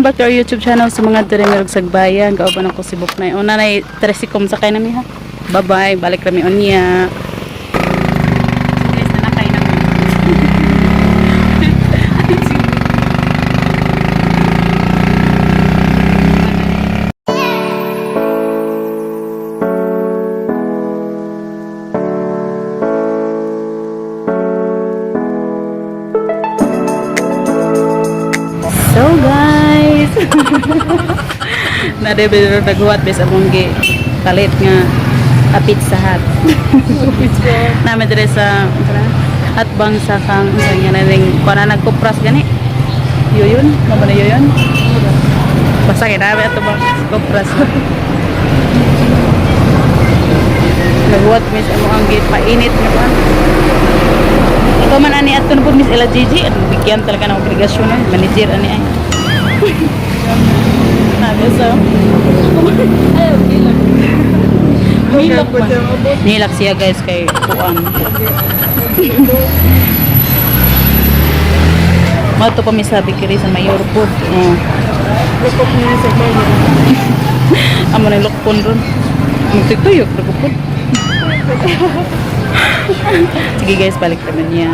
Welcome back to our YouTube channel sa mga diri Sagbayan. Kauban ako si Buknay. Una na tricycle sakay nami ha. Bye-bye. Balik kami unya. Guys, nanakay na mi. So guys, nadebe naghuwat bis among gi palit nga a Pizza Hut. Nami dire sa unsa na? Atbang sa kang unsa nga na ring kuan na nagkupras gani. Yoyon, mao ba na yoyon? Basta kay nami ato bang kupras. Naghuwat mis amo ang gi painit nga kuan. Ikaw man ani ato na po Miss Ella Gigi at bigyan talaga ng obligasyon eh. Manager ani ay. Sabi so. Ay, okay lang. Nilak man. Nilak siya guys kay kuan. Mato pa mi sabi kiri sa mayor po. Oh. Lukop niya sa bayan. Amo na lokpon ron. Magtugtuyok ra ko po. Sige guys, balik naman niya.